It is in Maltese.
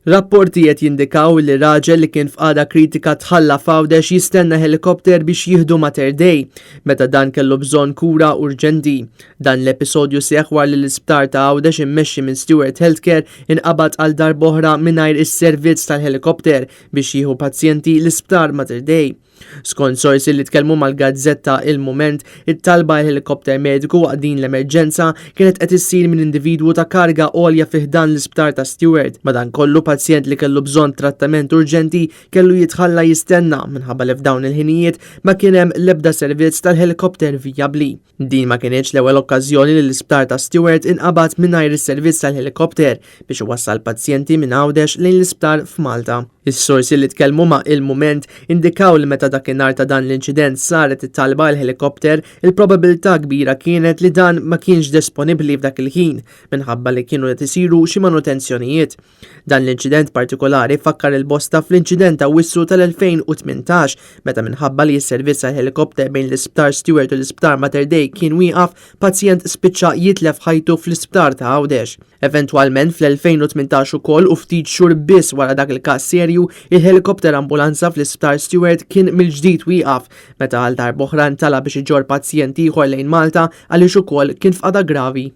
Rapporti qed jindikaw li raġel li kien f'qagħda kritika tħalla f'Għawdex jistenna ħelikopter biex jieħdu Mater Dei meta dan kellu bżonn kura urġenti. Dan l-episodju seħħ wara li l-isptar ta' Għawdex immexxi minn Steward Healthcare inqabad għal darb'oħra mingħajr is-servizz tal-ħelikopter biex jieħu pazjenti l-isptar Mater Dei. Skont sorsi li tkellmu mal-gazzetta Il-Mument, it-talba għal ħelikopter mediku waqt din l-emerġenza kienet qed issir minn individwu ta' karga għolja fi ħdan l-isptar ta' Steward. Madankollu pazjent li kellu bżonn trattament urġenti kellu jitħalla jistenna minħabba li f'dawn il-ħinijiet ma kien hemm l-ebda servizz tal-ħelikopter vijabbli. Din ma kinitx l-ewwel okkażjoni li l-isptar ta' Steward inqabad mingħajr is-servizz tal-ħelikopter biex iwassal pazjenti minn Għawdex lejn l-isptar f'Malta. Is-sorsi li tkellmu ma' Il-Mument indikaw li meta dakinhar ta' dan l-inċident saret it-talba għal ħelikopter, il-probabilità kbira kienet li dan ma kienx disponibbli f'dak il-ħin minħabba li kienu qed isiru xi manutenzjonijiet. Dan l-inċident partikolari fakkar il-bosta fl-inċident ta' Wissu tal-2018 meta minħabba li s-servizz tal-ħelikopter bejn l-Isptar Stewart u l-Isptar Mater Dei kien wieqaf, pazjent spiċċa jitlef ħajtu fl-Isptar ta' Għawdex. Eventwalment fl-2018 ukoll u ftit xhur biss wara dak il-każ serju, il-ħelikopter ambulanza fl-Isptar Stewart kien mill-ġdid wieqaf meta għal darb'oħra ntalab biex iġorr pazjent ieħor lejn Malta għaliex ukoll kien f'qagħda gravi.